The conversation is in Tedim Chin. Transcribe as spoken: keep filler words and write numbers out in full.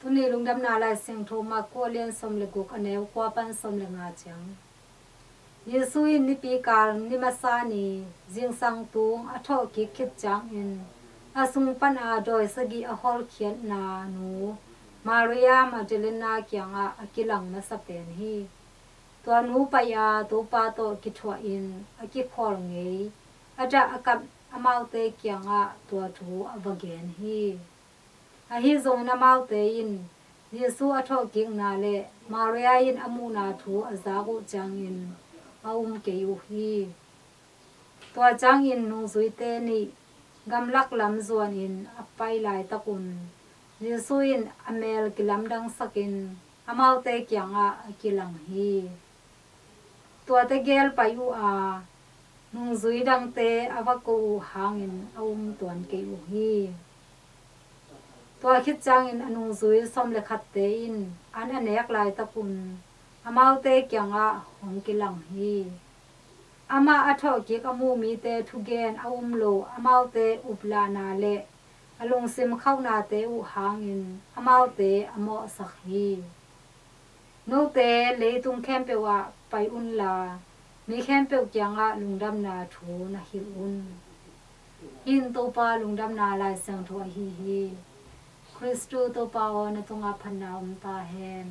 Tuni lungdamna Lai Siangtho Mark kua lian sawm le guk, a neu kua pan sawm le nga ciang. Jesu in nipi kal ni masa ni zingsang tung a thawh kik khit ciangin a sung pana dawi sagih a hawlkhiatna nu Maria Magdalena kiangah a kilang masa pen hi. Tua nu pai-a Topa tawh kithuahin a kikhawl ngei a dah a kap amaute kiangah tua thu a va gen hi. Ahi zongin amaute in Jesu a thawhkikna le Maria in a muhna thu a zak uh ciangin a um kei uh hi. Tua ciangin nungzuite nih gamlak lam zuanin a pai laitakun Jesu in a mel kilamdangsakin amaute kiangah a kilang hi. Tuate gel pai uh a, nungzui dangte a va ko uh hangin a um tuan kei uh hi. Tua khit ciangin a nungzui sawm le khatte in an a nek laitakun amaute kiangah hong kilang hi. Amah a thawhkik a muh mite thugen a um lo amaute uplahna le a lungsim khauhnate uh hangin amaute a mawhsak hi. Note leitung khempeuh ah pai unla, mi khempeuh kiangah lungdamna thu na hilh un. Hih in Topa lungdamna Lai Siangtho ahi hi. Khristu Topa aw, na tungah phatna om ta hen.